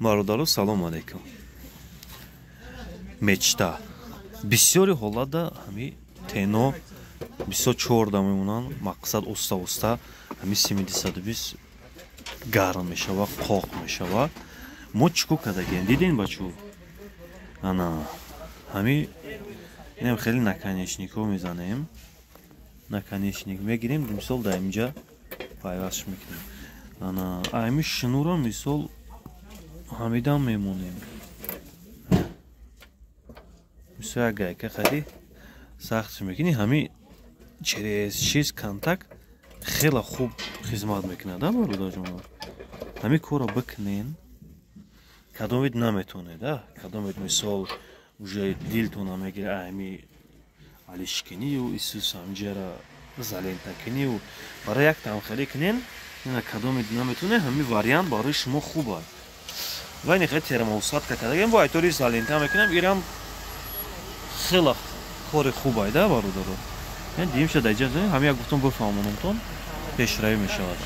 Бародаро, салом алейкум. Мечта бисёри ҳолатда ҳами тено бисёр чорда мемонанд. Мақсад, оста оста ҳами 720 гарм мешава, қоқ мешава. Мо чӣ кор кардагем, дидем, бачо? Ана ҳами инам хеле наконечникҳо мезанем, наконечник мегирем, мисол, дар инҷа пайвастш мекунем. Ана ами шнуро, мисол, ҳамидам мемонем, мисол, як гайка хади сахт мекунӣ, ҳами через чиз контакт хеле хуб хизмат мекунад, а бародарҷонон. Ҳами корро бикунен. Кадомед наметонед, а кадомед, мисол, уже дилтона мегира ами алишкинию исус ҳамҷара залентакинию барои як тамхеле кунен. Ина кадомед наметоне, ҳами вариант барои шумо хуб аст. Ва ин хеле термоусадка кардагем, бо айтори залента мекунам, ирам хеле кори хуб айда, бародаро. Димша даҷа ҳами як гуфтум, бифаҳмонумтон, пешравӣ мешавад.